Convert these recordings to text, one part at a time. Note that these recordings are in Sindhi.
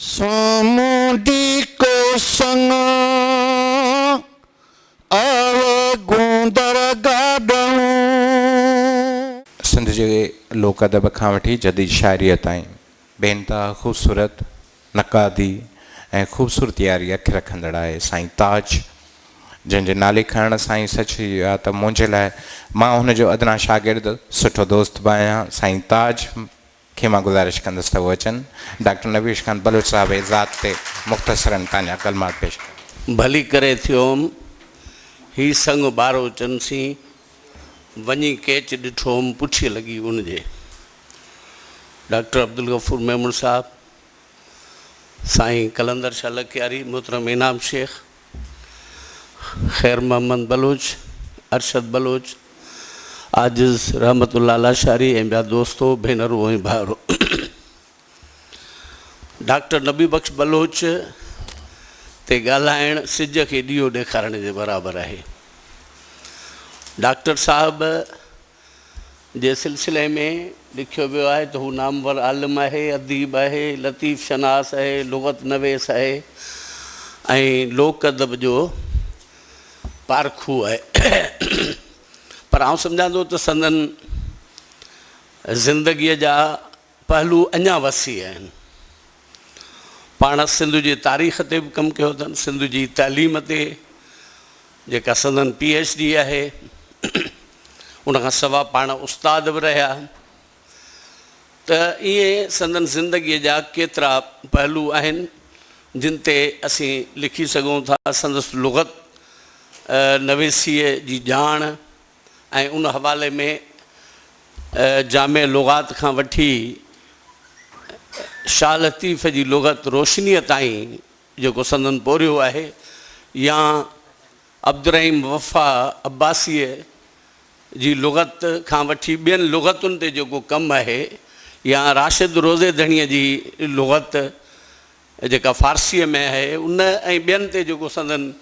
سامونڊي ڪو سڱ آهي گوندر گاڏئون. سنڌ جي لوڪ ادب کان وٺي جديد شاعريء تائين بي انتها خوبصورت، نقادي ۽ خوبصورتي واري اک رکندڙ آهي سائين تاج، جنهن جي نالي کڻڻ سان ئي سچ اهو آهي ته منهنجي لاء مان هن جو ادنيٰ شاگرد، سٺو دوست به آهيان. سائين تاج کي مان گذارش ڪندس ته هو اچن. ڊاڪٽر نبي بخش خان بلوچ صاحب جي ذات تي مختصراً پنهنجا ڪلمات پيش ڪندا. ڀلي ڪري ٿيوم، هي سڱ ٻاروچن سين، وڃي ڪيچ ڏٺوم، پڇي لڳي ان جي. ڊاڪٽر عبدالغفور ميمڻ صاحب، سائين قلندر شاهه لڪياري، محترم انعام شيخ، خير محمد بلوچ، ارشد بلوچ، عاجز رحمت الله لاشاري ۽ ٻيا دوستو، ڀينرون ۽ ڀائرو. ڊاڪٽر نبي بخش بلوچ تي ڳالهائڻ سج کي ڏيئو ڏيکارڻ جي برابر آهي. ڊاڪٽر صاحب جي سلسلي ۾ لکيو ويو آهي ته هو نامور عالم آهي، اديب آهي، لطيف شناس آهي، لغت نويس آهي ۽ لوڪ ادب جو پارکو آهي. پر آئون سمجهان ٿو ته سندن زندگيء جا پهلو اڃا وسيع آهن. پاڻ سنڌ جي تاريخ تي به ڪم ڪيو اٿن، سنڌ جي تعليم تي جيڪا سندن پي ايڇ ڊي آهي، ان کان سوا پاڻ استاد به رهيا ته ائين سندن زندگيء جا ڪيترا پهلو آهن، جن تي اسين لکي سگهون ٿا. سندس لغت نويسيء جي ڄاڻ ۽ ان حوالي ۾ جامع لغات کان وٺي شاهه لطيف جي لغت روشنيء تائين جيڪو سندن پورهيو آهي يا عبدالرحيم وفا عباسيء جي لغت کان وٺي ٻين لغتن تي جيڪو ڪم آهي يا راشد روضي ڌڻيء جي لغت جيڪا فارسيء ۾ آهي ان ۽ ٻين تي جيڪو سندن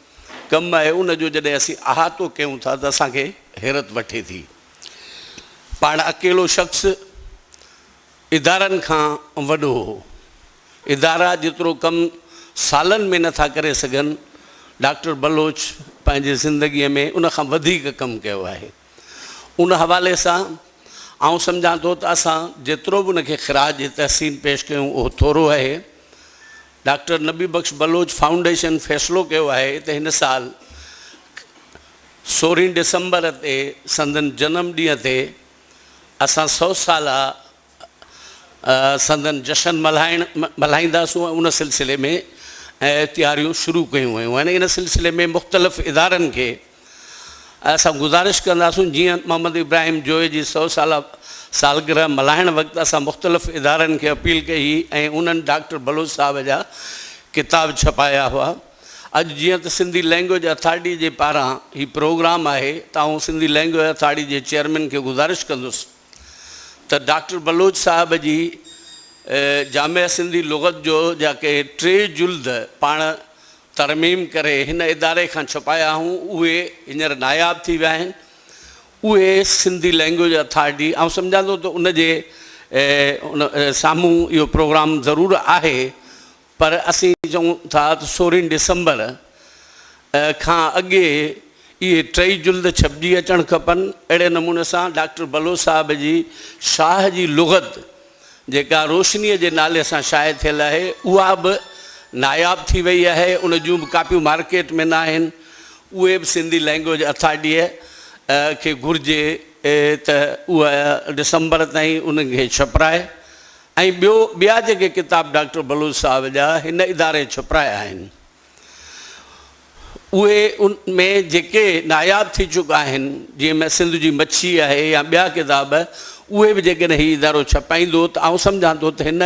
ڪم آهي ان جو جڏهن اسين احاطو ڪيون ٿا ته اسان کي حيرت وٺي ٿي. پاڻ اڪيلو شخص ادارن کان وڏو هو. ادارا جيترو ڪم سالن ۾ نٿا ڪري سگهن ڊاڪٽر بلوچ پنهنجي زندگيء ۾ ان کان وڌيڪ ڪم ڪيو آهي. ان حوالي سان آئون سمجهان ٿو ته اسان جيترو به ان کي خراج تحسين پيش ڪيون اهو ٿورو آهي. ڊاڪٽر نبي بخش بلوچ فائونڊيشن فيصلو ڪيو آهي ته هن سال سورهين ڊسمبر تي سندن جنم ڏينهن تي اسان سئو سالا سندن جشن ملهائڻ ملهائينداسون ۽ ان سلسلي ۾ تياريون شروع ڪيون ويون آهن ان سلسلي ۾ مختلف ادارن کي اسان گذارش ڪنداسون جيئن محمد ابراهيم جويي جي سئو سالا سالگرهه ملهائڻ وقت اسان مختلف ادارن کي اپيل ڪئي هئي ۽ انهن ڊاڪٽر بلوچ صاحب جا ڪتاب ڇپايا هئا اڄ جيئن ته سنڌي لئنگئيج اٿارٽي جي پاران هي پروگرام آهي ته آئون سنڌي لئنگئيج اٿارٽي جي چيئرمين کي گذارش ڪندس ته ڊاڪٽر بلوچ صاحب جي جامع سنڌي لغت جو جا ڪي ٽي جلد پاڻ ترميم ڪري هن اداري کان ڇپايا هئون اهي هينئر ناياب ٿي ويا آهن اهي سنڌي لئنگئيج اٿارٽي آئون سمجهان ٿو ته ان جي ان سامهون اهو پروگرام ضرور آهي پر اسين چئون ٿا ته سورهين ڊسمبر کان اڳي اهي ٽئي جلد ڇپجي اچڻ کپن. اهڙي نموني سان ڊاڪٽر بلوچ صاحب جي شاهه جي لغت جيڪا روشنيء جي نالي سان شايع ٿيل آهي، اها به ناياب ٿي وئي آهي، ان جون به ڪاپيون مارڪيٽ ۾ نه آهن، اهي به سنڌي لئنگئيج اٿارٽيء کي گهرجي ته اها ڊسمبر تائين انهن کي ڇپرائي. ۽ ٻيو ٻيا جيڪي ڪتاب ڊاڪٽر بلوچ صاحب جا هن اداري ڇپرايا آهن اهي ان ۾ جيڪي ناياب ٿي چڪا آهن جيئن ۾ سنڌ جي مڇي آهي يا ٻيا ڪتاب اهي به جيڪڏهن هي ادارو ڇپائيندو ته آئون سمجهان ٿو ته هن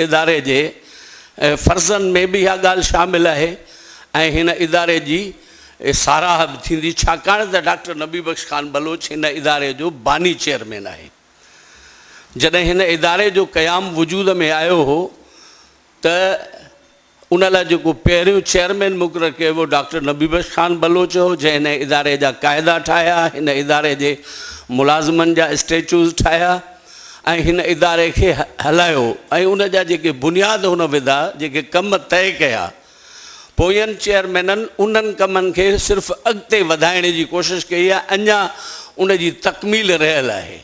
اداري جي فرضن ۾ به اها ڳالهه شامل آهي ۽ هن اداري جي ساراهه به ٿيندي ڇاڪاڻ ته ڊاڪٽر نبي بخش خان بلوچ هن اداري جو باني چيئرمين آهي. جڏهن هن اداري جو قيام وجود ۾ آيو هو ته ان لاء جيڪو پهريون چيئرمين مقرر ڪيو ويو ڊاڪٽر نبي بخش خان بلوچ هو، جنهن هن اداري جا قاعدا ٺاهيا، هن اداري جي ملازمن جا اسٽيچوز ٺاهيا ۽ هن اداري کي هلايو ۽ ان جا جيڪي بنياد هن وڌا، جيڪي ڪم طئي ڪيا، پوين چيئرمينن انهن ڪمن کي صرف اڳتي وڌائڻ جي ڪوشش ڪئي آهي، اڃا ان جي تڪميل رهيل آهي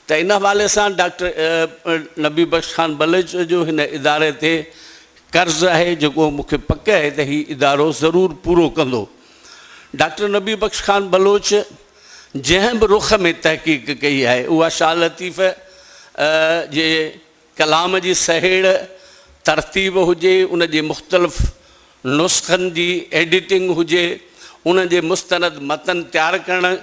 ته ان حوالي سان ڊاڪٽر نبي بخش خان بلوچ جو هن اداري تي قرض آهي، جيڪو مون کي پڪ آهي ته هي ادارو ضرور پورو ڪندو. ڊاڪٽر نبي بخش خان بلوچ جنهن به رخ ۾ تحقيق ڪئي آهي، اها شاهه لطيف جي ڪلام جي سهيڙ، ترتيب هجي، ان جي مختلف نسخن جي ايڊيٽنگ هجي، ان جي مستند متن تيار ڪرڻ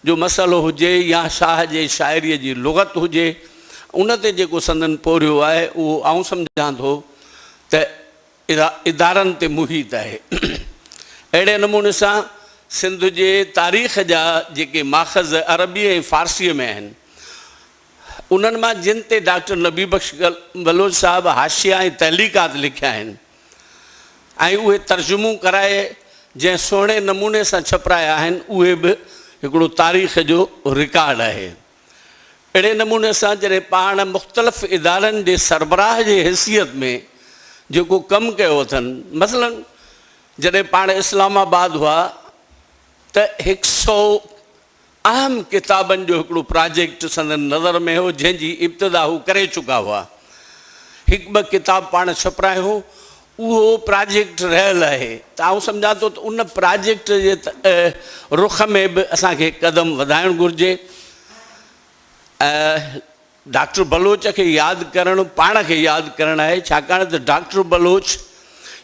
جو مسئلو هجي يا شاهه جي شاعريء جي لغت هجي، ان تي جيڪو سندن پورهيو آهي، اهو آئون سمجهان ٿو ته ادارن تي محيط آهي. اهڙي نموني سان سنڌ جي تاريخ جا جيڪي ماخذ عربي ۽ فارسيء ۾ آهن، انهن مان جن تي ڊاڪٽر نبي بخش بلوچ صاحب حاشيا ۽ تعليقات لکيا آهن ۽ اهي ترجمو ڪرائي جنهن سهڻي نموني سان ڇپرايا آهن، اهي به هڪڙو تاريخ جو رڪارڊ آهي. اهڙي نموني سان جڏهن پاڻ مختلف ادارن جي سربراهه جي حيثيت ۾ جيڪو ڪم ڪيو اٿن، مثلاً جڏهن پاڻ اسلام آباد هئا ته هڪ سئو اهم ڪتابن جو هڪڙو پراجيڪٽ سندن نظر ۾ هو، جنهن جي ابتدا هو ڪري چڪا هئا. هڪ ٻه ڪتاب پاڻ ڇپرايو، اهو پراجيڪٽ رهيل آهي ته آئون سمجهان ٿو ته ان پراجيڪٽ جي رخ ۾ به اسان کي قدم وڌائڻ گهرجي. ڊاڪٽر بلوچ کي ياد ڪرڻ پاڻ کي ياد ڪرڻ آهي، ڇاڪاڻ ته ڊاڪٽر بلوچ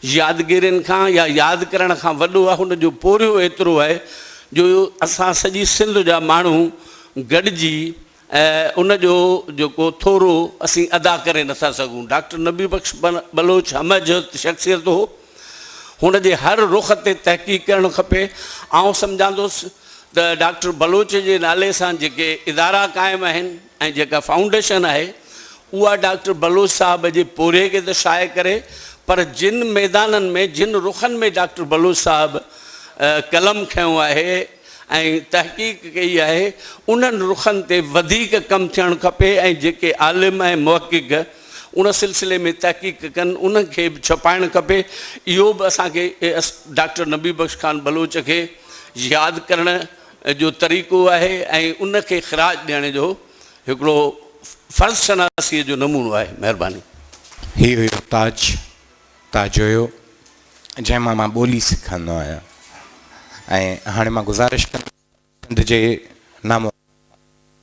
يادگيرين کان يا ياد ڪرڻ کان وڏو آهي، هن جو پورهيو ايترو آهي جو اسان سڄي سنڌ جا ماڻهو گڏجي ان جو جيڪو ٿورو اسين ادا ڪري نٿا سگهون. ڊاڪٽر نبي بخش بلوچ همه جهت شخصيت هو. هن جي هر رخ تي تحقيق ڪرڻ کپي. آئون سمجهان ٿو ته ڊاڪٽر بلوچ جي نالي سان جيڪي ادارا قائم آهن ۽ جيڪا فائونڊيشن آهي اها ڊاڪٽر بلوچ صاحب جي پورهيي کي ته شايع ڪري پر جن ميدانن ۾ جن رخن ۾ ڊاڪٽر بلوچ صاحب قلم کنيو آهي ۽ تحقيق ڪئي آهي انهن رخن تي وڌيڪ ڪم ٿيڻ کپي ۽ جيڪي عالم ۽ محقق ان سلسلي ۾ تحقيق ڪن انهن کي به ڇپائڻ کپي. اهو به اسان کي ڊاڪٽر نبي بخش خان بلوچ کي ياد ڪرڻ جو طريقو آهي ۽ ان کي خراج ڏيڻ جو هڪڙو فرض شناسيء جو نمونو آهي. مهرباني. هي هيو تاج تاجويو جنهن مان مان ٻولي سکندو آهيان ۽ هاڻي مان گذارش ڪندس سنڌ جي نامور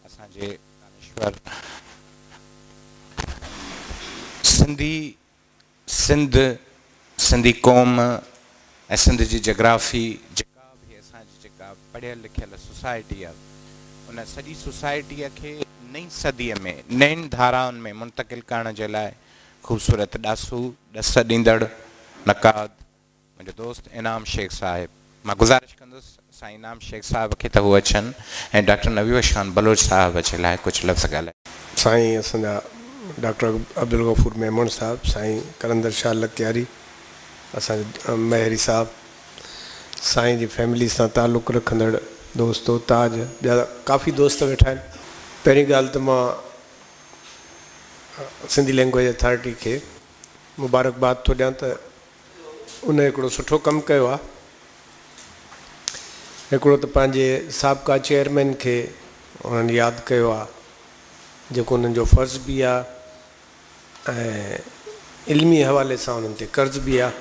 اسان جي دانشور سنڌي سنڌ سنڌي قوم ۽ سنڌ جي جگرافي جيڪا به اسان جي جيڪا پڙهيل لکيل سوسائٽي آهي ان سڄي سوسائٽيء کي نئين صديء ۾ نين ڌارائن ۾ منتقل ڪرڻ جي لاء خوبصورت ڏاسو ڏس ڏيندڙ نقاد منهنجو دوست انعام شيخ صاحب مان گذارش ڪندس سائين انعام شيخ صاحب کي ته هو اچن ۽ ڊاڪٽر نبي بخش خان بلوچ صاحب جي لاء ڪجهه لفظ ڳالهائين. سائين اسان جا ڊاڪٽر عبدالغفور ميمڻ صاحب، سائين قلندر شاهه لڪياري، اسان جي مهيري صاحب، سائين جي فيملي سان تعلق رکندڙ دوستو تاج، ٻيا ڪافي دوست ويٺا آهن. پهرين ڳالهه ته مان سنڌي لينگويج اٿارٽي کي مبارڪباد ٿو ڏيان ته ان هڪڙو سٺو ڪم ڪيو آهي. هڪڙو ته پنهنجي سابقا چيئرمين کي انهن ياد ڪيو آهي جيڪو انهن جو فرض به آهي ۽ علمي حوالي سان انهن تي قرض به آهي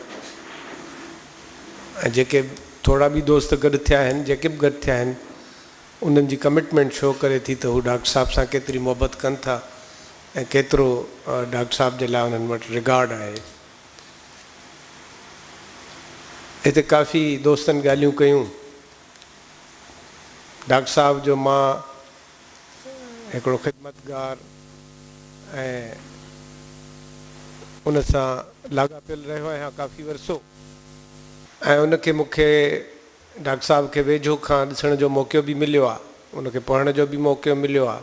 ۽ جيڪي ٿورا به دوست گڏ ٿيا آهن جيڪي به گڏ ٿيا آهن انهن جي ڪمٽمينٽ شو ڪري ٿي ته هو ڊاڪٽر صاحب سان ڪيتري محبت ڪن ٿا ۽ ڪيترو ڊاڪٽر صاحب جي لاء انهن وٽ رگارڊ آهي. هتي ڪافي دوستن ڳالهيون ڪيون. ڊاڪٽر صاحب جو مان هڪڙو خدمتگار ۽ ان سان لاڳاپيل رهيو آهيان ڪافي ورثو ۽ ان کي مون کي ڊاڪٽر صاحب کي ويجهو کان ڏسڻ جو موقعو به مليو آهي ان کي پڙهڻ جو به موقعو مليو آهي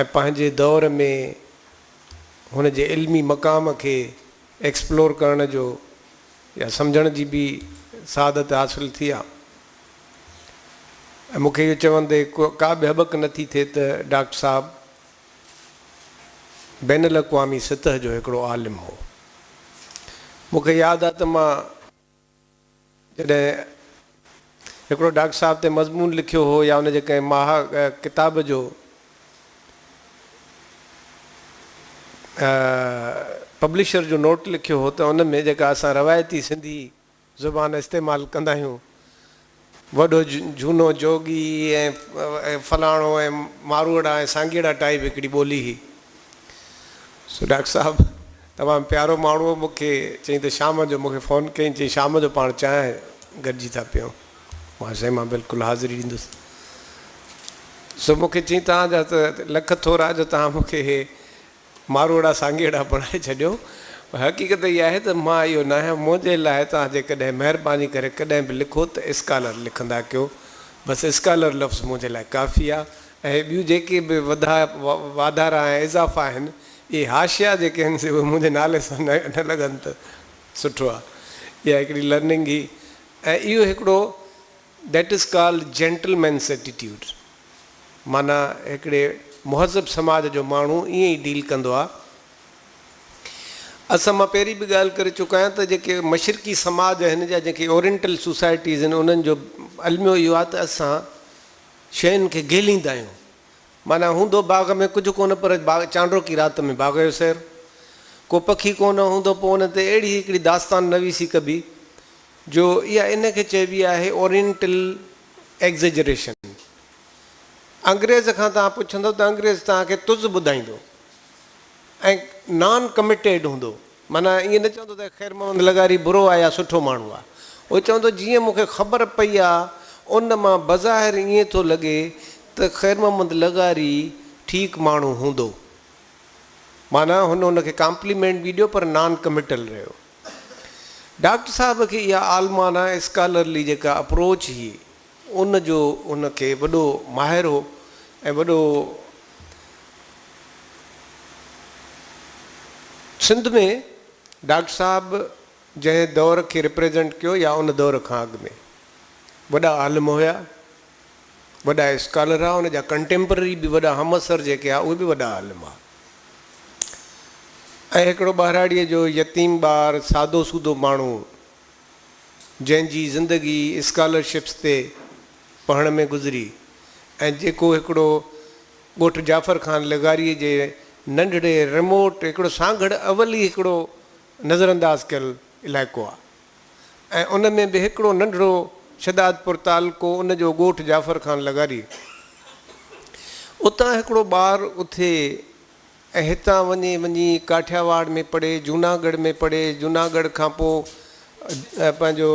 ۽ پنهنجي دور ۾ هن جي علمي مقام کي ايڪسپلور ڪرڻ جو يا سمجهڻ جي به سعادت حاصل ٿي آ ۽ مون کي اهو چوندي ڪا به هٻڪ نه ٿي ٿئي ته ڊاڪٽر صاحب بين الاقوامي سطح جو هڪڙو عالم هو. مون کي ياد آ ته مان جڏهن هڪڙو ڊاڪٽر صاحب تي مضمون لکيو هو يا ان جي ڪنهن ماها ڪتاب جو پبلشر جو نوٽ لکيو هو ته ان ۾ جيڪا اسان روايتي سنڌي زبان استعمال ڪندا آهيون. وڏو جهونو جوڳي ۽ فلاڻو ۽ ماروئڙا ۽ سانگيئڙا ٽائيپ هڪڙي ٻولي هئي. سو ڊاڪٽر صاحب تمام پيارو ماڻهو هو مون کي چيائين ته شام جو مون کي فون ڪيائين چيائين شام جو پاڻ چانهه گڏجي ٿا پيئون. مان سائين مان بلڪل حاضري ڏيندس. سو مون کي چيائين توهان جا ته لک ٿورا جو توهان مون کي هي ماروئڙا سانگيئڙا بڻائي ڇڏيو. پر حقيقت اها آهي ته مان اهو ناهيان. منهنجي لاء توهان جيڪڏهن مهرباني ڪري ڪڏهن به لکو ته اسڪالر لکندا ڪيو. بس اسڪالر لفظ منهنجي لاء ڪافي آهي ۽ ٻيون جيڪي به وڌا واڌارا ۽ اضافا آهن اهي حاشيا جيڪي آهن سي اهي منهنجي نالي سان نه لڳن ته سٺو آهي. اها هڪڙي لرننگ هئي ۽ اهو هڪڙو That is called gentleman's attitude معنيٰ هڪڙي مهذب سماج جو ماڻهو ائين ئي ڊيل ڪندو آ. اسان مان پهرين به ڳالهه ڪري چڪو آهيان ته جيڪي مشرقي سماج آهن يا جيڪي اورينٽل سوسائٽيز آهن انهن جو الميو اهو آ ته اسان شين کي گهليندا آهيون. معنيٰ هوندو باغ ۾ ڪجهه ڪونه پر باغ چانڊوڪي رات ۾ باغ جو سير. ڪو پکي ڪونه هوندو پوء ان تي اهڙي هڪڙي داستان نويسي ڪبي جو اها ان کي چئبي آهي اورينٽل ايگزيجريشن. انگريز کان توهان پڇندو ته انگريز توهان کي تز ٻڌائيندو ۽ نان ڪميٽيڊ هوندو معنيٰ ائين نه چوندو ته خير محمد لغاري برو آهي يا سٺو ماڻهو آهي. هو چوندو جيئن مون کي خبر پئي آهي ان مان بظاهر ائين ٿو لڳي ته خير محمد لغاري ٺيڪ ماڻهو هوندو. معنيٰ هن ان کي ڪامپليمينٽ به ڏيو پر نان ڪميٽل رهيو. ڊاڪٽر صاحب کي اها عالمانه اسڪالرلي جيڪا اپروچ هئي ان جو هن کي وڏو ماهر هو ۽ وڏو سنڌ ۾ ڊاڪٽر صاحب جنهن دور کي ريپريزنٽ ڪيو يا ان دور کان اڳ ۾ وڏا عالم هيا وڏا اسڪالر هئا ان جا ڪنٽيمپرري به وڏا همعصر جيڪي هئا اهي به وڏا عالم هئا ۽ هڪڙو ٻهراڙيء جو يتيم ٻار سادو سودو ماڻهو جنهن جي زندگي اسڪالرشپس تي پڙهڻ ۾ گذري ۽ جيڪو هڪڙو ڳوٺ جعفر خان لغاريء جي ننڍڙي رموٽ هڪڙو سانگهڙ اول ئي هڪڙو نظرانداز ڪيل علائقو آ ۽ ان ۾ به هڪڙو ننڍڙو شھدادپور تعلقو ان جو ڳوٺ جعفر خان لغاري اتان هڪڙو ٻار اٿي ۽ هتان وڃي وڃي ڪاٺياواڙ ۾ پڙهي، جوناڳڙهه ۾ پڙهي، جوناڳڙهه کان پوء پنهنجو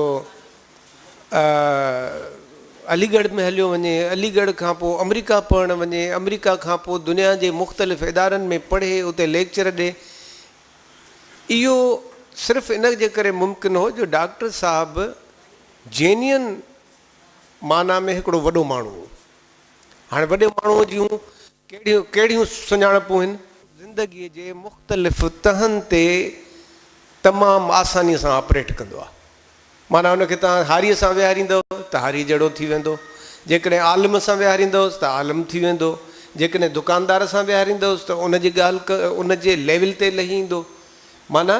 علي ڳڙهه ۾ هليو وڃي، علي ڳڙهه کان پوء آمريڪا پڙهڻ وڃي، آمريڪا کان پوء دنيا جي مختلف ادارن ۾ پڙهي، اتي ليڪچر ڏي. اهو صرف ان جي ڪري ممڪن هو جو ڊاڪٽر صاحب جينين معنيٰ ۾ هڪڙو وڏو ماڻهو هو. هاڻي وڏي ماڻهوء جون ڪهڙيون ڪهڙيون سڃاڻپون هن؟ زندگيء جي مختلف تهن تي تمام آسانيء سان آپريٽ ڪندو آهي. معنيٰ ان کي توهان هاريء سان ويهاريندؤ ته هاريء جهڙو ٿي ويندو، جيڪڏهن عالم سان ويهاريندؤس ته عالم ٿي ويندو، جيڪڏهن دڪاندار سان ويهاريندؤس ته ان جي ڳالهه ان جي ليول تي لهي ايندو. معنيٰ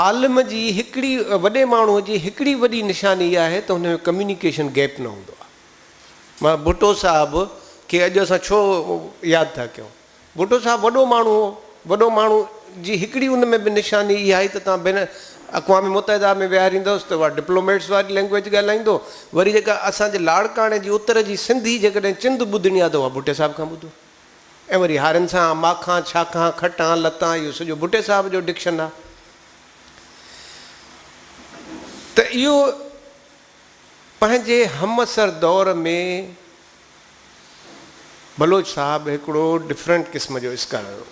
عالم جي هڪڙي وڏي ماڻهوء جي هڪڙي وڏي نشاني اها آهي ته هن ۾ ڪميونيڪيشن گيپ نه هوندو آهي. مان ڀٽو صاحب کي اڄ اسان ڇو ياد ٿا ڪيون؟ ڀٽو صاحب وڏو ماڻهو هو، وڏو ماڻهو جي هڪڙي ان ۾ به نشاني اها آئي ته توهان بين اقوام متحده ۾ ويهاريندؤس ته اها ڊپلوميٽس واري لينگويج ڳالهائيندو، وري جيڪا اسان جي لاڙڪاڻي جي اتر جي سنڌي جيڪڏهن چند ٻڌڻي آهي ته اها ڀٽي صاحب کان ٻڌو ۽ وري هارين سان ماکان ڇاکان کٽان لتان اهو سڄو ڀٽي صاحب جو ڊڪشن آهي ته اهو پنهنجي همعصر دور ۾ بلوچ صاحب هڪڙو ڊفرنٽ قسم جو اسڪالر هو.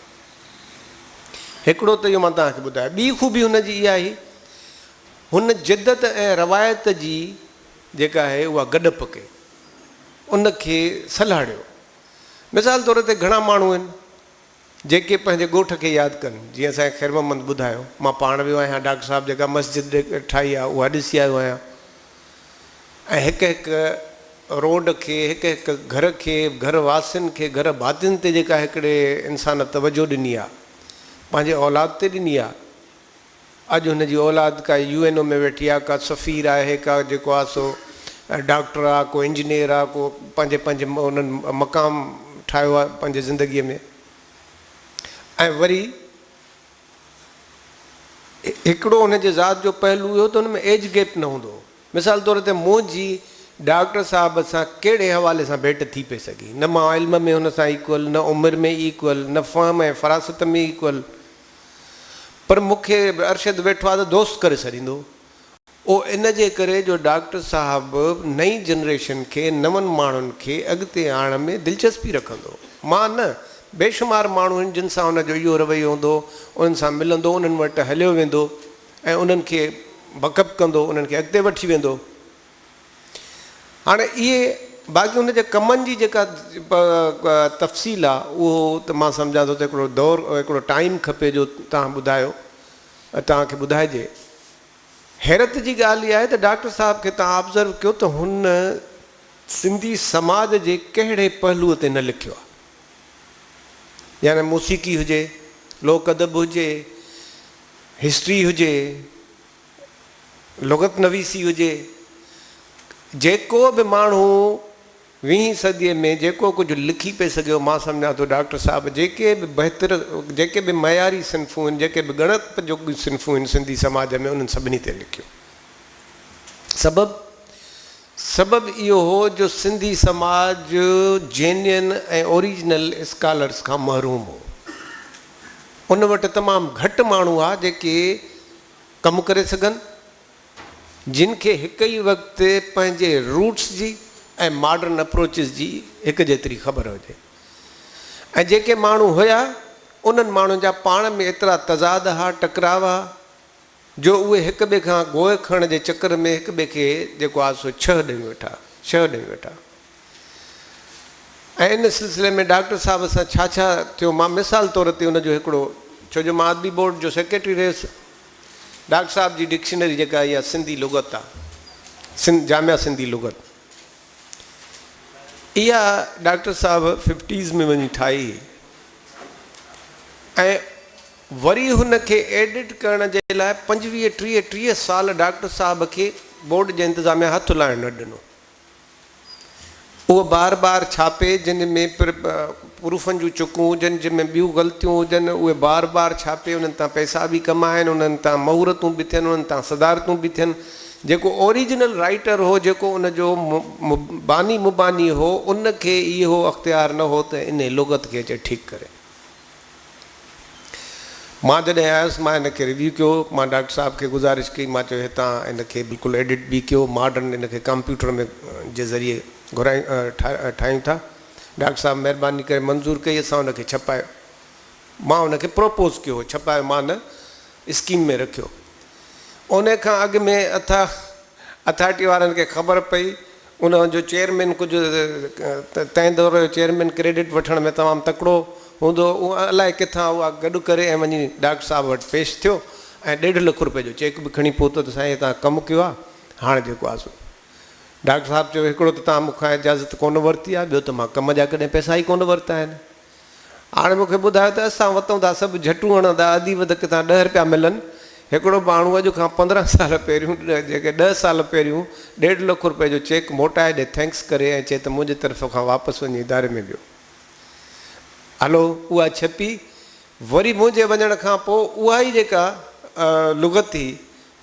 هڪڙو ته اهو مان توهان کي ٻڌايو. ٻي خوبي هن جي اها هئي، هن جدت ۽ روايت جي جيڪا آهي اها گڏپ ڪئي، ان کي سلهاڙيو. مثال طور تي گهڻا ماڻهو آهن جيڪي پنهنجي ڳوٺ کي ياد ڪن، جيئن اسان کي خير محمد ٻڌايو، مان پاڻ ويو آهيان، ڊاڪٽر صاحب جيڪا مسجد ٺاهي آهي اها ڏسي آيو آهيان ۽ هڪ هڪ روڊ کي، هڪ هڪ گهر کي، گهر واسين کي، گهر ڀاتين تي جيڪا هڪڙي انسان توجهه ڏني آهي. پنهنجي اولاد تي ڏني آ. اڄ هن جي اولاد ڪا يو اين او ۾ ويٺي آ، ڪا سفير آهي، ڪا جيڪو آ سو ڊاڪٽر آ، ڪو انجنيئر آ، ڪو پنهنجي پنهنجي انهن مقام ٺاهيو آ پنهنجي زندگيء ۾ ۽ وري هڪڙو هن جي ذات جو پهلو اهو ته هن ۾ ايج گيپ نه هوندو هو. مثال طور تي منهنجي ڊاڪٽر صاحب سان ڪهڙي حوالي سان ڀيٽ ٿي پئي سگهي؟ نه مان علم ۾ هن سان ايڪول، نه عمر ۾ ايڪول، نه فهم ۽ فراست ۾ ايڪول. پر مون کي ارشد ويٺو آهي ته دوست ڪري سڏيندو. اهو ان جي ڪري جو ڊاڪٽر صاحب نئين جنريشن کي، نون ماڻهن کي اڳتي آڻڻ ۾ دلچسپي رکندو. مان نه، بيشمار ماڻهو آهن جن سان هن جو اهو رويو هوندو هو، انهن سان ملندو، انهن وٽ هليو ويندو ۽ انهن کي بڪ اپ ڪندو، انهن کي اڳتي وٺي ويندو. هاڻي اهي باقي هن جي ڪمن جي جيڪا تفصيل آ اهو ته مان سمجهان ٿو ته هڪڙو دور هڪڙو ٽائيم کپي جو توهان ٻڌايو توهان کي ٻڌائجي. حيرت جي ڳالهه اها آهي ته ڊاڪٽر صاحب کي توهان آبزرو ڪيو ته هن سنڌي سماج جي ڪهڙي پهلوء تي نه لکيو آهي. يعني موسيقي هجي، لوڪ ادب هجي، هسٽري هجي، لغت نويسي هجي، جيڪو به ماڻهو ويهين صديء ۾ جيڪو ڪجهه لکي پئي سگهيو، مان سمجهان ٿو ڊاڪٽر صاحب جيڪي به بهتر، جيڪي به معياري صنفون آهن، جيڪي به ڳڻپ جوڳيون صنفون آهن سنڌي سماج ۾ انهن سڀني تي لکيو. سبب؟ سبب اهو هو جو سنڌي سماج جينين ۽ اوريجنل اسڪالرس کان محروم هو. ان وٽ تمام گهٽ ماڻهو هئا جيڪي ڪم ڪري سگهن، جن کي هڪ ئي وقت پنهنجي روٽس جي ۽ ماڊرن اپروچز جي هڪ جيتري خبر هجي ۽ جيڪي ماڻهو هيا انهن ماڻهن جا پاڻ ۾ ايترا تضاد ها، ٽڪراء ها جو اهي هڪ ٻئي کان گوء کڻڻ جي چڪر ۾ هڪ ٻئي کي جيڪو آهي سو ڇهه ڏيون ويٺا، شهه ڏيون ويٺا ۽ ان سلسلي ۾ ڊاڪٽر صاحب سان ڇا ڇا ٿيو مان مثال طور تي ان جو هڪڙو ڇو جو مان ادبي بورڊ جو سيڪريٽري رهيس ڊاڪٽر صاحب جي ڊڪشنري جيڪا اها سنڌي لغت آ، سنڌ جامع سنڌي لغت اها ڊاڪٽر صاحب ففٽيز ۾ وڃي ٺاهي هئي ۽ وري هن کي ايڊٽ ڪرڻ جي لاء پنجويهه ٽيهه ٽيهه سال ڊاڪٽر صاحب کي بورڊ جي انتظاميا هٿ لائڻ نه ڏنو. اهو بار بار ڇاپي جن ۾ پروفن جون چڪون هجن، جن ۾ ٻيون غلطيون هجن، اهي بار بار ڇاپي انهن تان پئسا به ڪمائن، انهن تان مهورتون به ٿين، انهن تان صدارتون به ٿين. جيڪو اوريجنل رائيٽر هو، جيڪو ان جو باني مباني هو، ان کي اهو اختيار نه هو ته انهي لغت کي اچي ٺيڪ ڪري. مان جڏهن آيس مان ان کي ريويو ڪيو، مان ڊاڪٽر صاحب کي گذارش ڪئي، مان چيو هتان ان کي بلڪل ايڊٽ به ڪيو، ماڊرن ان کي ڪمپيوٽر ۾ جي ذريعي گهرايون ٺاهيون ٿا. ڊاڪٽر صاحب مهرباني ڪري منظور ڪئي، اسان ان کي ڇپايو. مان ان کي پروپوز ڪيو هو، ڇپايو مان نه، اسڪيم ۾ رکيو. ان کان اڳ ۾ اٿا اٿارٽي وارن کي خبر پئي، ان جو چيئرمين ڪجهه تنهن دور جو چيئرمين ڪريڊٽ وٺڻ ۾ تمام تڪڙو هوندو هو، اهو الائي ڪٿان اها گڏ ڪري ۽ وڃي ڊاڪٽر صاحب وٽ پيش ٿيو ۽ ڏيڍ لک روپئي جو چيڪ به کڻي پهتو ته سائين هي توهان ڪم ڪيو آهي، هاڻ جيڪو آهي سو. ڊاڪٽر صاحب چيو هڪڙو ته توهان مون کان اجازت ڪونه ورتي آهي، ٻيو ته مان ڪم جا ڪڏهن پئسا ئي ڪونه ورتا آهن. هاڻي مون کي ٻڌايو ته اسان وتون ٿا سڀ جهٽون هڻندا اديب ته ڪٿان ڏهه رپيا ملن. هڪڙو ماڻهو اڄ کان 15 سال پهريون جيڪي ڏهه سال پهريون ڏيڍ لک رپئي جو چيڪ موٽائي ڏي thanks ڪري ۽ چئي ته منهنجي طرف کان واپس وڃي اداري ۾ ويو. هلو اها ڇپي وري منهنجي وڃڻ کان پوء اها ئي جيڪا لغت هئي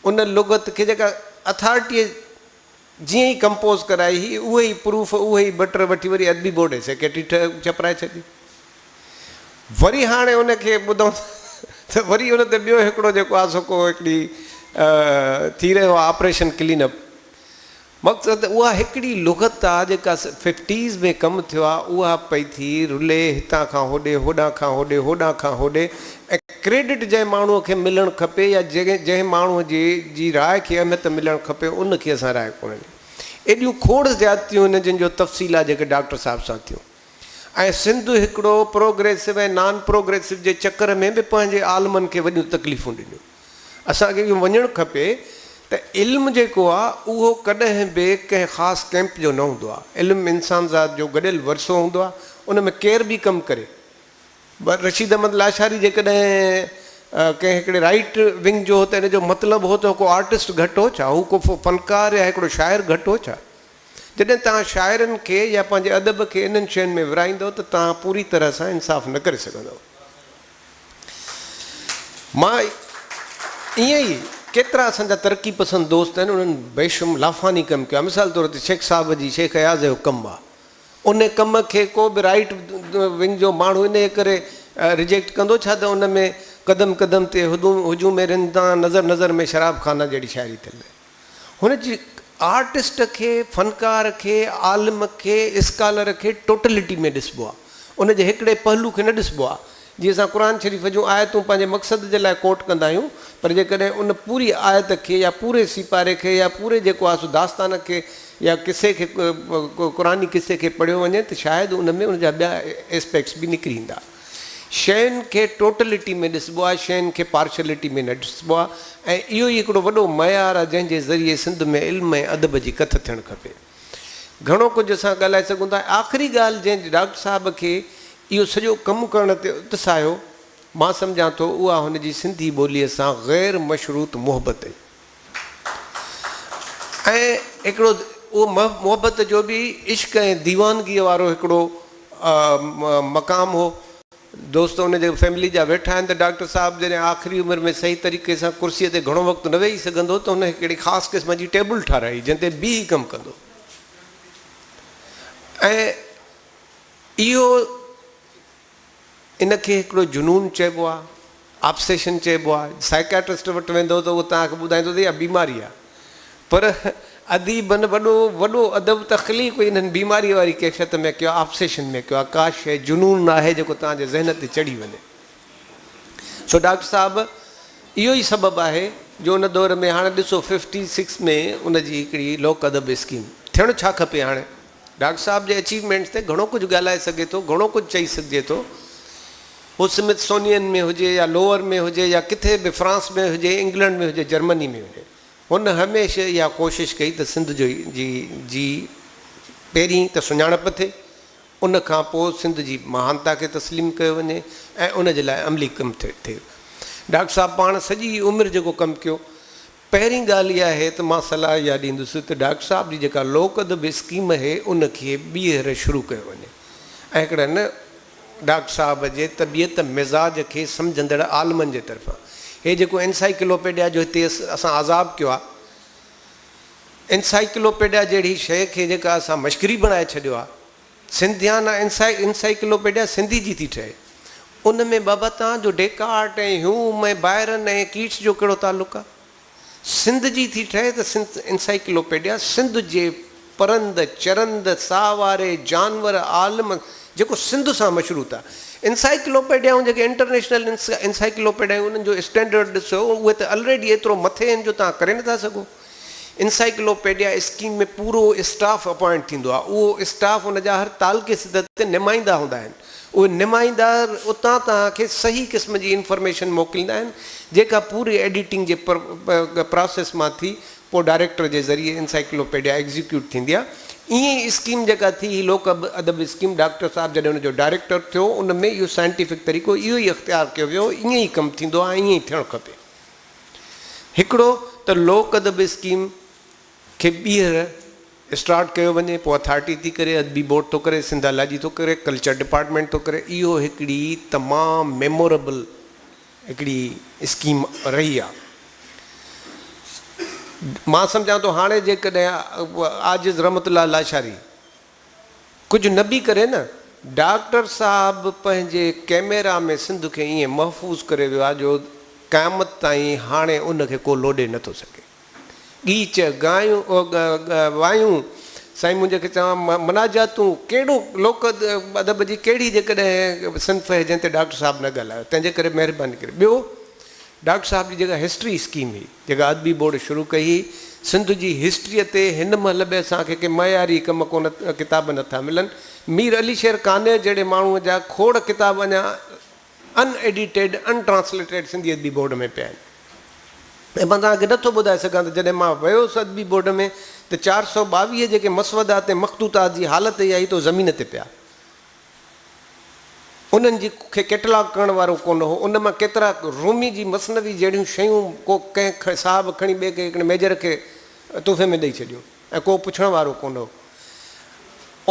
ان لغت کي جيڪا اٿارٽيء جيئن ئي ڪمپوز ڪرائي هئي، اهي ئي پروف، اهي ئي بٽر وٺي وري ادبي بورڊ جي سيڪريٽري ڇپرائي ڇڏي. وري هاڻي ان کي ٻڌون ته وري ان تي ٻيو هڪڙو جيڪو آهي سو ڪو هڪڙي ٿي رهيو آهي آپريشن ڪلين اپ. مقصد اها هڪڙي لغت آهي جيڪا ففٽيز ۾ ڪم ٿيو آهي اها پئي ٿي رلي هتان کان هوڏي، هوڏانهن کان هوڏي، هوڏانهن کان هوڏي ۽ ڪريڊٽ جنهن ماڻهوء کي ملڻ کپي يا جنهن ماڻهوء جي جي راء کي اهميت ملڻ کپي ان کي اسان راء ڪونه ڏني. ايڏيون کوڙ زيادتيون هن جن جو تفصيل آهي جيڪي ڊاڪٽر صاحب سان ٿيون ۽ سنڌ هڪڙو پروگريسو ۽ نان پروگريسو جي چڪر ۾ به پنهنجي عالمن کي وڏيون تڪليفون ڏنيون. اسان کي اهو مڃڻ کپي ته علم جيڪو آهي اهو ڪڏهن به ڪنهن خاص ڪئمپ جو نه هوندو آهي. علم انسانذات جو گڏيل ورثو هوندو آهي ان ۾ ڪير به ڪم ڪري رشيد احمد لاشاري جيڪڏهن ڪنهن هڪڙي رائيٽ ونگ جو هو ته ان جو مطلب هو ته ڪو آرٽسٽ گهٽ هو ڇا؟ هو ڪو فنڪار يا هڪڙو شاعر گهٽ هو ڇا؟ جڏهن توهان شاعرن کي يا پنهنجي ادب کي انهن شين ۾ ورهائيندؤ ته توهان پوري طرح سان انصاف نه ڪري سگهندؤ. مان ائين ئي ڪيترا اسان جا ترقي پسند دوست آهن انهن بيشم لافاني ڪم ڪيو آهي. مثال طور تي شيخ صاحب جي شيخ اياز جو ڪم آهي. ان ڪم کي ڪو به رائيٽ ونگ جو ماڻهو انهيء ڪري رجيڪٽ ڪندو ڇا ته ان ۾ قدم قدم تي هجوم رندان نظر نظر ۾ شراب خانه جهڙي شاعري ٿيل آهي. هن جي آرٽسٽ کي، فنڪار کي، عالم کي، اسڪالر کي ٽوٽلٽي ۾ ڏسبو آهي. ان جي هڪڙي پهلو کي نه ڏسبو آهي. جيئن اسان قرآن شريف جون آيتون پنهنجي مقصد جي لاء ڪوٽ ڪندا آهيون پر جيڪڏهن ان پوري آيت کي يا پوري سيپاري کي يا پوري جيڪو آهي سو داستان کي يا قصي کي قرآني قصي کي پڙهيو وڃي ته شايد ان ۾ ان جا ٻيا ايسپيڪٽس به نڪري ايندا. شين کي ٽوٽلٽي ۾ ڏسبو آهي، شين کي پارشلٽي ۾ نه ڏسبو آهي ۽ اهو ئي هڪڙو وڏو معيار آهي جنهن جي ذريعي سنڌ ۾ علم ۽ ادب جي ڪٿ ٿيڻ کپي. گهڻو ڪجهه اسان ڳالهائي سگهون ٿا. آخري ڳالهه جنهن ڊاڪٽر صاحب کي اهو سڄو ڪم ڪرڻ تي اتساهيو، مان سمجهان ٿو اها هن جي سنڌي ٻوليء سان غير مشروط محبت هئي ۽ هڪڙو اهو محبت جو به عشق ۽ ديوانگيء وارو هڪڙو مقام هو. دوست ان جي فيملي جا ويٺا آهن ته ڊاڪٽر صاحب جڏهن آخري عمر ۾ صحيح طريقي سان ڪرسيء تي گهڻو وقت نه ويهي سگهندو هو ته هن هڪڙي خاص قسم جي ٽيبل ٺاهرائي جنهن تي بيهي ڪم ڪندو ۽ اهو ان کي هڪڙو جنون چئبو آهي، آبسيشن چئبو آهي. سائيڪاٽرسٽ وٽ ويندؤ ته اهو توهان کي ٻڌائيندو ته اها بيماري آهي. پر اديبن وڏو وڏو ادب تخليق ئي انهن بيماريء واري ڪيفيت ۾ ڪيو آهي، آبسيشن ۾ ڪيو آهي. ڪا شيء جنون ناهي جيڪو توهان جي ذهن تي چڙهي وڃي. سو ڊاڪٽر صاحب اهو ئي سبب آهي جو ان دور ۾ هاڻي ڏسو ففٽي سڪس ۾ ان جي هڪڙي لوڪ ادب اسڪيم ٿيڻ ڇا کپي هاڻي ڊاڪٽر صاحب جي اچيومينٽس تي گهڻو ڪجهه ڳالهائي سگهي ٿو، گهڻو ڪجهه چئي سگهجي ٿو. هو سمٿ سونين ۾ هجي يا لوور ۾ هجي يا ڪٿي به فرانس ۾ هجي، انگلنڊ ۾ هجي، جرمني ۾ هجي. هن هميشه اها ڪوشش ڪئي ته سنڌ جو جي جي پهرين ته سڃاڻپ ٿئي، ان کان پوء سنڌ جي مهانتا کي تسليم ڪيو وڃي ۽ ان جي لاء عملي ڪم ٿئي. ڊاڪٽر صاحب پاڻ سڄي عمر جيڪو ڪم ڪيو، پهرين ڳالهه اها آهي ته مان صلاح اها ڏيندس ته ڊاڪٽر صاحب جي جيڪا لوڪ ادب اسڪيم اهي ان کي ٻيهر شروع ڪيو وڃي ۽ هڪڙن ڊاڪٽر صاحب جي طبيعت مزاج کي سمجهندڙ عالمن جي طرفان هي جيڪو انسائيڪلوپيڊيا جو هتي اسان عذاب ڪيو آهي انسائيڪلوپيڊيا جهڙي شيء کي جيڪا اسان مشڪري بڻائي ڇڏيو آهي سنڌيانا انسائيڪلوپيڊيا سنڌي جي ٿي ٺهي. ان ۾ بابا توهان جو ڊيڪارٽ ۽ هيوم ۽ بائرن ۽ ڪيٽس جو ڪهڙو تعلق آ؟ سنڌ جي ٿي ٺهي ته سنڌ انسائيڪلوپيڊيا سنڌ جي پرند، چرند، ساهه واري، جانور، عالم جيڪو سنڌ سان مشروط آ. انسائيڪلوپيڊيائون جيڪي انٽرنيشنل انسائيڪلوپيڊيائون انهن جو اسٽينڊرڊ ڏسو اهي ته الريڊي ايترو مٿي آهن جو توهان ڪري نٿا سگهو. انسائيڪلوپيڊيا اسڪيم ۾ پورو اسٽاف اپوائنٽ ٿيندو آهي، اهو اسٽاف ان جا هر تعلقي سطح تي نمائندا هوندا آهن، اهي نمائندا اتان توهان کي صحيح قسم جي انفارميشن موڪليندا آهن، جيڪا پوري ايڊيٽنگ جي پراسيس مان ٿي پوء ڊائريڪٽر جي ذريعي انسائيڪلوپيڊيا ايگزيڪيوٽ ٿيندي آهي. ائين ئي اسڪيم جيڪا ٿي هي لوڪ ادب اسڪيم ڊاڪٽر صاحب جڏهن ان جو ڊائريڪٽر ٿيو ان ۾ اهو سائنٽيفڪ طريقو اهو ئي اختيار ڪيو ويو، ائين ئي ڪم ٿيندو آهي ۽ ائين ئي ٿيڻ کپي. هڪڙو ته لوڪ ادب اسڪيم کي ٻيهر اسٽارٽ ڪيو وڃي، پوء اٿارٽي ٿي ڪري، ادبي بورڊ ٿو ڪري، سنڌالاجي ٿو ڪري، ڪلچر ڊپارٽمينٽ ٿو ڪري، اهو هڪڙي تمام ميموريبل هڪڙي اسڪيم رهي آ. مان سمجهان ٿو هاڻي جيڪڏهن عاجز رحمت الله لاشاري ڪجهه نه به ڪري نه، ڊاڪٽر صاحب پنهنجي ڪئميرا ۾ سنڌ کي ائين محفوظ ڪري ويو آهي جو قيامت تائين هاڻي ان کي ڪو لوڏي نه ٿو سگهي. ڳيچ، گايون، وايون، سائين منهنجي کي چوان مناجاتون، ڪهڙو لوڪ ادب جي ڪهڙي جيڪڏهن صنف آهي جنهن تي ڊاڪٽر صاحب نه ڳالهايو، تنهن جي ڪري مهرباني ڪري. ٻيو ڊاڪٽر صاحب جي جيڪا هسٽري اسڪيم هئي، جيڪا ادبي بورڊ شروع ڪئي هئي، سنڌ جي هسٽريء تي هن مهل به اسان کي ڪي معياري ڪم ڪونه ڪتاب نه ٿا ملن. مير علي شير قانع جهڙي ماڻهوء جا کوڙ ڪتاب اڃا ان ايڊيٽيڊ، ان ٽرانسليٽيڊ سنڌي ادبي بورڊ ۾ پيا آهن. ۽ مان توهان کي نه ٿو ٻڌائي سگهان ته جڏهن مان ويس ادبي بورڊ ۾ ته 422 جيڪي مسودات ۽ مخطوطات جي حالت اها هئي ته اهي زمين تي پيا. انهن جي کي ڪيٽلاگ ڪرڻ وارو ڪونه هو. ان مان ڪيترا رومي جي مثنوي جهڙيون شيون ڪو ڪنهن صاحب کڻي ٻئي ڪنهن هڪڙي ميجر کي تحفي ۾ ڏئي ڇڏيون ۽ ڪو پڇڻ وارو ڪونه هو.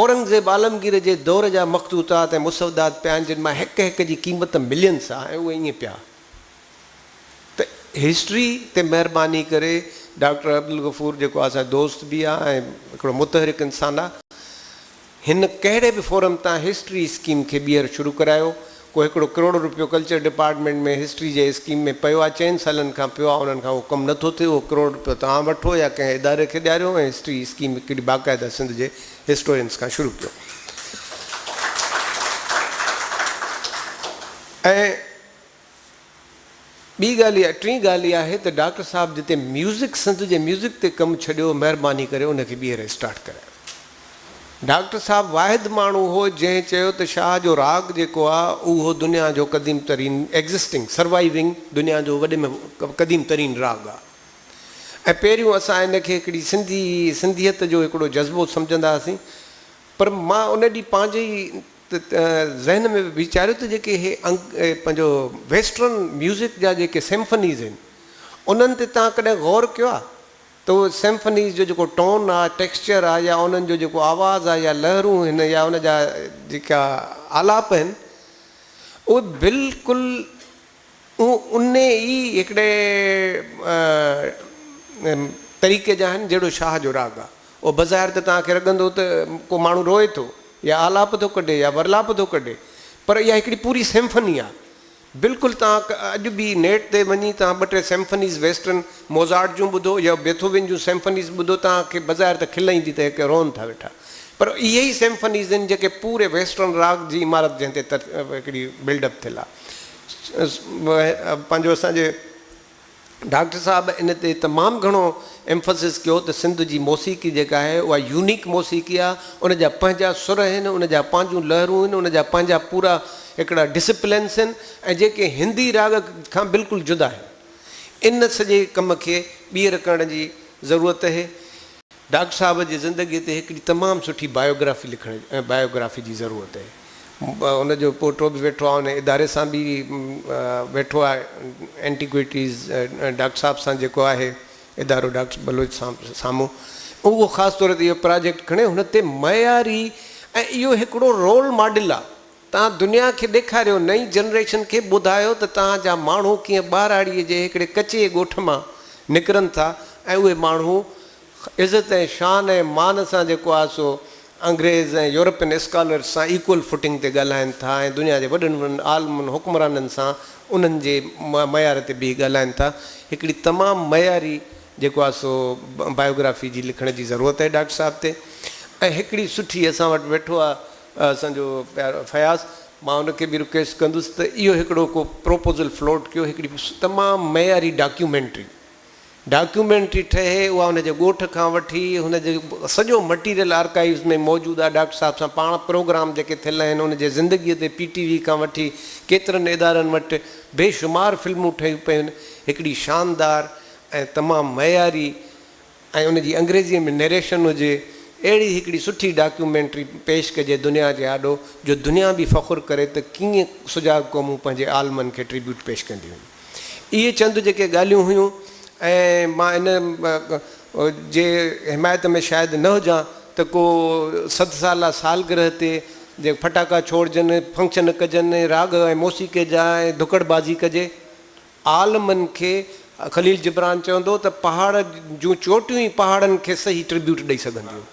اورنگزيب عالمگير جي دور جا مخطوطات ۽ مسودات پيا آهن جن مان هڪ هڪ جي قيمت ملينس آهي ۽ اهي ائين پيا ته هسٽري تي مهرباني ڪري ڊاڪٽر عبدالغفور جيڪو اسان جو دوست به آهي ۽ هڪڙو متحرڪ انسان آهي هن ڪهڙي به فورم تان هسٽري اسڪيم کي ٻيهر شروع ڪرايو. ڪو هڪڙو ڪروڙ روپيو ڪلچر ڊپارٽمينٽ ۾ هسٽري جي اسڪيم ۾ پيو آهي، چئن سالن کان پيو آهي، انهن کان اهو ڪم نٿو ٿئي، اهو ڪروڙ روپيو توهان وٺو يا ڪنهن اداري کي ڏياريو ۽ هسٽري اسڪيم هڪڙي باقاعده سنڌ جي هسٽورينس کان شروع ڪيو ۽. ٻي ڳالهه اها ٽين ڳالهه اها آهي ته ڊاڪٽر صاحب جتي ميوزڪ سنڌ جي ميوزڪ تي ڪم ڇڏيو مهرباني ڪري ان کي ٻيهر اسٽارٽ ڪرايو. ڊاڪٽر صاحب واحد ماڻهو هو جنهن چيو ته شاهه جو راڳ جيڪو آهي اهو دنيا جو قديم ترين Existing Surviving دنيا جو وڏي ۾ قديم ترين راڳ آهي ۽ پهريون اسان ان کي هڪڙي سنڌي سنڌيت جو هڪڙو جذبو سمجهندا هئاسين پر مان ان ڏينهن پنهنجي ئي ته ذهن ۾ ويچاريو ته جيڪي هي پنهنجو ويسٽرن ميوزڪ جا جيڪي سيمفنيز آهن انهن تي توهان ڪڏهن غور ڪيو آهي ته اهي سيمفنيز جو جيڪو ٽون آهي ٽيڪسچر آهي يا انهن جو جيڪو آواز آهي يا لهرون آهن يا ان جا جيڪا آلاپ آهن اهي بلڪل ان ئي هڪڙي طريقي جا آهن جهڙو شاهه جو راڳ آهي. اهو بظاهر ته توهان کي لڳندو ته ڪو ماڻهو روئي ٿو يا آلاپ ٿو ڪڍي يا ورلاپ ٿو ڪڍي پر اها هڪڙي پوري سيمفني آهي. بلڪل توهان اڄ به نيٽ تي وڃي توهان ٻه ٽي سيمفنيز ويسٽرن موزارٽ جون ٻڌو يا بيٿوون جون سيمفنيز ٻڌو توهان کي بظاهر ته کل ايندي ته هي روئن ٿا ويٺا پر اهي ئي سيمفنيز آهن جيڪي پوري ويسٽرن راڳ جي عمارت جنهن تي هڪڙي بلڊ اپ ٿيل آهي. پنهنجو اسان جي ڊاڪٽر صاحب ان تي تمام گهڻو ايمفسس ڪيو ته سنڌ جي موسيقي جيڪا آهي اها يونيڪ موسيقي آهي ان جا پنهنجا سر آهن ان جا پنهنجون لهرون آهن ان جا پنهنجا پورا هڪڙا ڊسپلنس آهن ۽ جيڪي هندي راڳ کان بلڪل جدا آهن ان سڄي ڪم کي ٻيهر ڪرڻ جي ضرورت اهي. ڊاڪٽر صاحب جي زندگيء تي هڪڙي تمام سٺي بايوگرافي لکڻ بايوگرافي جي ضرورت اهي. ان جو پوٽو به ويٺو آهي، ان اداري سان به ويٺو آهي، اينٽيڪوئٽيز ڊاڪٽر صاحب سان جيڪو آهي ادارو ڊاڪٽر بلوچ سامهون اهو خاص طور تي اهو پراجيڪٽ کڻي هن تي معياري ۽ اهو هڪڙو رول ماڊل آهي توهان دنيا کي ڏيکاريو، نئين جنريشن کي ٻڌايو ته توهان جا ماڻهو ڪيئن ٻهراڙيء جي هڪڙي ڪچي ڳوٺ مان نڪرن ٿا ۽ اهي ماڻهو عزت ۽ شان ۽ مان سان جيڪو آهي سو انگريز ۽ يورپين اسڪالرز سان ايڪول فوٽنگ تي ڳالهائين ٿا ۽ دنيا جي وڏن وڏن عالمن حڪمرانن سان انهن جي معيار تي بيهي ڳالهائين ٿا. هڪڙي تمام معياري جيڪو آهي سو بايوگرافي جي لکڻ جي ضرورت آهي ڊاڪٽر صاحب تي ۽ هڪڙي سٺي اسان وٽ ويٺو آهي اسان جو پيارو فياض، مان ان کي به رڪويسٽ ڪندس ته اهو هڪڙو ڪو پروپوزل فلوٽ ڪيو، هڪڙي تمام معياري ڊاڪيومينٽري، ڊاڪيومينٽري ٺهي، اها هن جي ڳوٺ کان وٺي هن جي سڄو مٽيريل آرڪائيوز ۾ موجود آهي، ڊاڪٽر صاحب سان پاڻ پروگرام جيڪي ٿيل آهن، ان جي زندگيء تي پي ٽي وي کان وٺي ڪيترن ادارن وٽ بي شمار فلمون ٺهيون پيون، هڪڙي شاندار ۽ تمام معياري ۽ ان جي انگريزيء ۾ نيريشن هجي، اهڙي هڪڙي سٺي ڊاڪيومينٽري پيش ڪجي دنيا جي آڏو جو دنيا به فخر ڪري ته ڪيئن سجاڳ قومون پنهنجي عالمن کي ٽريبيوٽ پيش ڪنديون آهن. اهي چند جيڪي ڳالهيون هيون ۽ مان ان جي حمايت ۾ شايد نه هجان ته ڪو صد سالا سالگرهه تي جي ڦٽاڪا ڇوڙجن، فنڪشن ڪجن، راڳ ۽ موسيقي جا ۽ ڌڪڙ بازي ڪجي. عالمن کي خليل جبران چوندو ته پهاڙ جون چوٽيون ئي پهاڙن کي صحيح ٽربيوٽ ڏئي سگهنديون.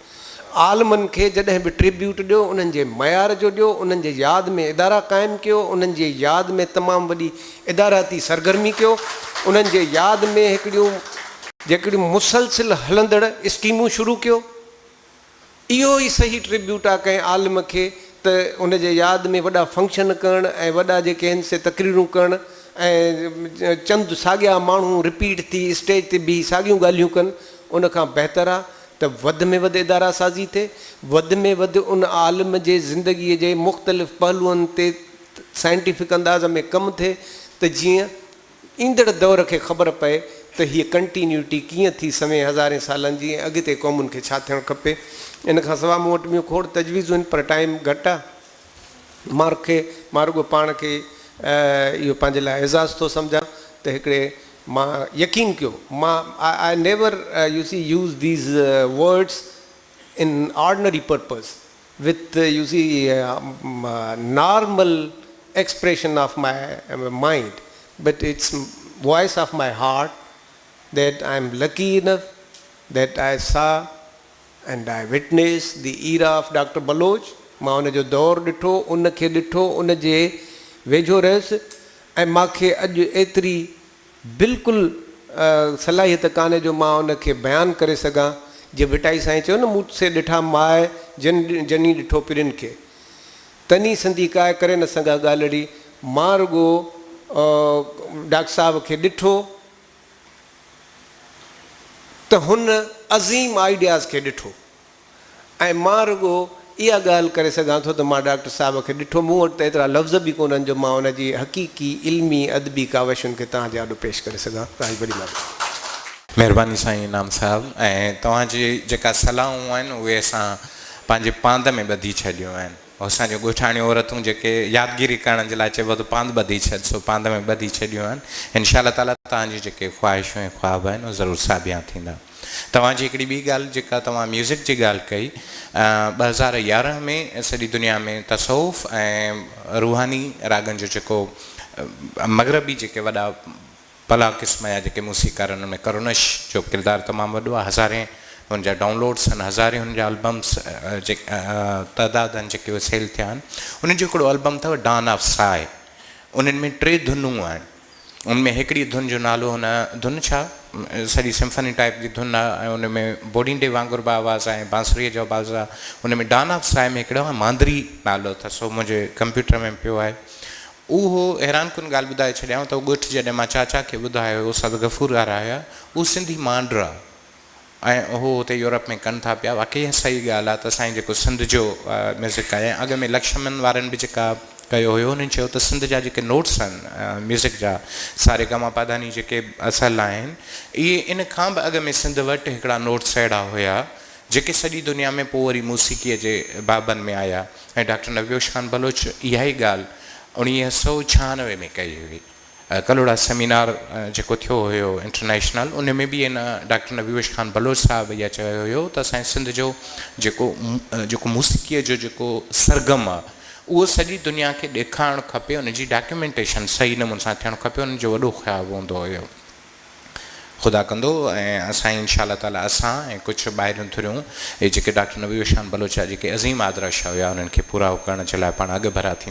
عالمن کي جڏهن به ٽربيوٽ ڏيو انهن جي معيار جو ڏيو، انهن جي ياد ۾ ادارا قائم ڪيو، انهن جي ياد ۾ تمام وڏي اداراتي سرگرمي ڪيو، انهن جي ياد ۾ هڪڙيون جيڪڙيون مسلسل هلندڙ اسڪيمون شروع ڪيو. اهو ئي صحيح ٽربيوٽ آ ڪنهن عالم کي ته ان جي ياد ۾ وڏا فنڪشن ڪرڻ ۽ وڏا جيڪي آهن سي تقريرون ڪرڻ ۽ چند ساڳيا ماڻهو رپيٽ ٿي اسٽيج تي بيهي ساڳيون ڳالهيون ڪن ان کان بهتر آ ته وڌ ۾ وڌ ادارا سازي ٿئي وڌ ۾ وڌ ان عالم جي زندگي جي مختلف پهلوئن تي سائنٽيفڪ انداز ۾ ڪم ٿئي ته جيئن ايندڙ دور کي خبر پئي ته هيء ڪنٽينيوٽي ڪيئن ٿي سوين هزارين سالن جي ۽ اڳتي قومن کي ڇا ٿيڻ کپي. ان کان سواء مون وٽ ٻيون کوڙ تجويزون آهن پر ٽائيم گهٽ آ. مان کي مان رڳو پاڻ کي اهو پنهنجي لاء اعزاز ٿو سمجهان ته هڪڙي مان يقين ڪيو مان I never you see use these words in ordinary purpose with you see normal expression of my mind but it's voice of my heart that I am lucky enough that I saw and I witness the era of doctor Baloch مان ان جو دور ڏٺو ان کي ڏٺو ان جي ويجهو رهيس ۽ مان کي اڄ ايتري بلڪل صلاحيت ڪانهي جو مان ان کي بيان ڪري سگهان جيئن ڀٽائي سائين چيو نه مون سي ڏٺا ماء جن جني ڏٺو پرين کي تني سندي ڪاء ڪري نه سگهان ڳالهڙي مان رڳو ڊاڪٽر صاحب کي ڏٺو ته هن عظيم آئيڊياز کي ڏٺو ۽ مان رڳو اها ڳالهه ڪري سگهان ٿو ته مان ڊاڪٽر صاحب کي ڏٺو، مون وٽ ته ايترا لفظ به ڪونهن جو مان ان جي حقيقي علمي ادبي ڪاوشن کي توهان جي آڏو پيش ڪري سگهان. توهان جي وڏي مهرباني. مهرباني سائين انعام صاحب ۽ توهان جي جيڪا صلاحون آهن اهي اسان پنهنجي پاند ۾ ٻڌي ڇڏيون آهن. اسان جون ڳوٺاڻيون عورتون جيڪي يادگيري ڪرڻ جي لاء چئبو ته پاند ٻڌي ڇڏ سو پاند ۾ ٻڌي ڇڏيون آهن. انشاء الله تعاليٰ توهان جون جيڪي خواهشون ۽ خواب آهن اهي ضرور ساڀيان ٿيندا. توهان جي هڪڙي ٻي ڳالهه جيڪا توهان ميوزڪ جي ڳالهه ڪئي 2011 ۾ سڄي دنيا ۾ تصوف ۽ روحاني راڳن جو جيڪو مغربي جيڪي وڏا پلا قسم جا جيڪي موسيقار آهن ان ۾ ڪرونش جو ڪردار تمام وڏو آهي هزارين هن جا ڊائونلوڊس آهن هزارين هن جا البمس جي تعداد آهن جيڪي اهي سيل ٿيا آهن انهن جو هڪڙو البم اٿو ڊان آف ساء انهن ۾ ٽي ڌنون آهن ان ۾ هڪڙي ڌن جو نالو هن ڌن ڇا سڄي سمفني ٽائپ جي ڌن آهي ۽ ان ۾ بوڙينڊي وانگر به آواز آهي ۽ بانسريء جو آواز آهي ان ۾ ڊان آف ساء ۾ هڪڙو آهي ماندري نالو اٿس سو منهنجي ڪمپيوٽر ۾ پيو آهي اهو حيران ڪن ڳالهه ٻڌائي ڇڏيانو ته ڳوٺ جڏهن مان چاچا کي ٻڌايو هيو استاد غفور وارا هيا اهو سنڌي مانڊر آ ۽ اهو هتي يورپ ۾ ڪن ٿا پيا واقعي اها صحيح ڳالهه آ ته سائين جيڪو سنڌ جو ميوزڪ آهي ۽ اڳ ۾ لڪشمن وارن به جيڪا ڪيو هيو انهن چيو ته سنڌ جا جيڪي نوٽس آهن ميوزڪ جا ساري گاما پاڌاني جيڪي اصل آهن اهي ان کان به اڳ ۾ سنڌ وٽ هڪڙا نوٽس اهڙا هيا جيڪي سڄي دنيا ۾ پوء وري موسيقيء جي بابن ۾ آيا ۽ ڊاڪٽر نبي بخش خان بلوچ اها ئي ڳالهه 1996 ۾ ڪئي هئي. ڪلهوڙا سيمينار جيڪو ٿيو هيو انٽرنيشنل ان ۾ به ان ڊاڪٽر نبي بخش خان بلوچ صاحب اها چيو هيو ته اسان جي سنڌ جو جيڪو جيڪو موسيقيء جو جيڪو سرگم آهي اهو سڄي دنيا کي ڏيکارڻ کپي ان جي ڊاڪيومينٽيشن صحيح نموني سان ٿيڻ کپي ان جو وڏو خيال هوندو هيو. خدا ڪندو ۽ اسان انشاء الله تعالي اسان ۽ ڪجهه ٻاهريون ڌريون اهي جيڪي ڊاڪٽر نبي بخش خان بلوچ جا جيڪي عظيم آدرش هيا انهن کي پورائو ڪرڻ جي لاء پاڻ اڳ ڀرا ٿينداسين.